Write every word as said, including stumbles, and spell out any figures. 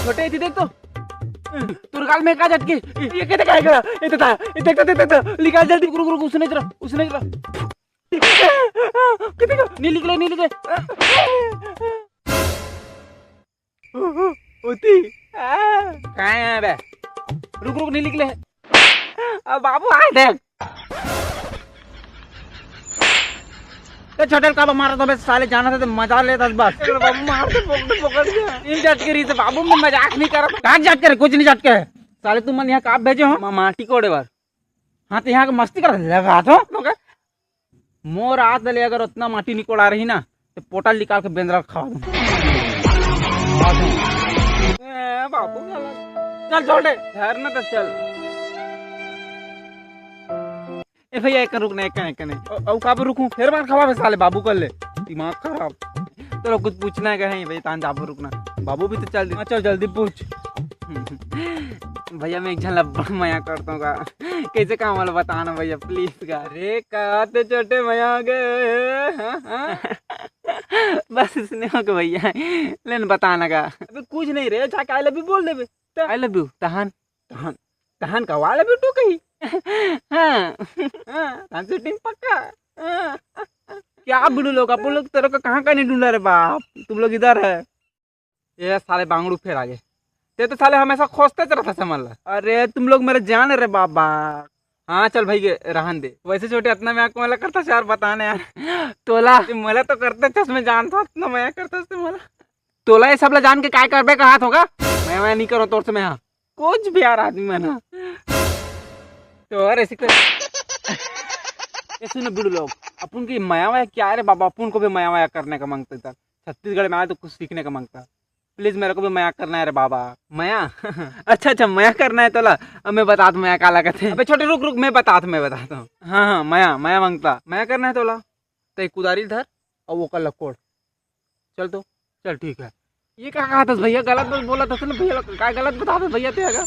छोटे, इधर देख तो। तोर गाल में का झटके? ये के देखा है? ये तो था। ये देख तो, देख तो, देख तो। निकाल जल्दी। रुक, रुक, रुक, उसने जरा, उसने जरा। कितने का? नहीं निकले, नहीं निकले। होती। कहाँ है बे? रुक, रुक, नहीं निकले। अब बाबू, आ देख। ए, छोटे का मारा तो बे, साले जाना था तो मजा लेता बस। अरे बाबू, मार दे, पकड़, पकड़ के। इन जात के रीत बाबू, मैं मजाक नहीं कर रहा। का जात के रे? कुछ नहीं जात के। साले तुमन यहाँ का भेजे हो? मा-, माटी कोड़े बर। हाँ, तो यहाँ के मस्ती कर लगा तो। मोर हाथ ले अगर उतना माटी निकोड़ा रही ना, तो पोटल निकाल के बेंदरा खा दूँ। ए, बाबू, चल छोटे, घर ना तो चल। ए भैया, एक रुक ना, एक, एक, एक। अउ, अउ, काबर रुकूं? फेर मार खवाबे साले बाबू कर ले। दिमाग खराब। चलो, कुछ पूछना है, कहीं भाई, तान जाबो, रुकना। बाबू भी तो चल दे। हाँ, चल, जल्दी पूछ। भैया, मैं एक झन ला बड़ मया करता हूँ का। कैसे काम वाला बताना भैया, please का। अरे, का ते छोटे मया आ गए। हाँ, हाँ। बस इसने हो के भैया। लेन बताना का। अबे कुछ नहीं रे, जाके I love you बोल देबे। I love you, तहन। तहन, तहन का वाला भी तू कही। हाँ। हाँ, तहन shooting पक्का। हाँ। क्या बिडू लोग, अपन लोग तेरे को कहाँ का नहीं ढूंढा रे बाप, तुम लोग इधर है। ये साले बांगड़ू फेर आगे। ते तो साले हमेशा खोजते रहता समझ ला। अरे तुम लोग मेरे जान रे बाबा। हाँ चल भाई, ये रहन दे। वैसे छोटे इतना मैं आपको मला करता यार, बताने यार। तोला। ते मला तो करते चश्मे जान था, इतना मैं करता से मला। तोला ये सब ला जान के काय करबे कहा होगा? मैं, मैं नहीं करो तोर से मैं, हाँ। कुछ भी यार आदमी मन ह। तो यार ऐसे कर। ये सुनो बिडू लोग, अपन की मया वया क्या है रे बाबा? अपन को भी मया वया करने का मांगता था। छत्तीसगढ़ में आए तो कुछ सीखने का मांगता। Please मेरे को भी मया करना है रे बाबा। मया? अच्छा, अच्छा, मया करना है तोला। अब मैं बतात मया का लगत है। अबे छोटे रुक, रुक, मैं बतात, मैं बताता हूँ। हाँ, हाँ, मया, मया मांगता। मया करना है तोला। ते कुदारी धर और वो कर लकोड़। चल तो, चल ठीक है। ये का कहा था भैया? गलत बात बोला था ना भैया, का गलत बता दे भैया ते अगर।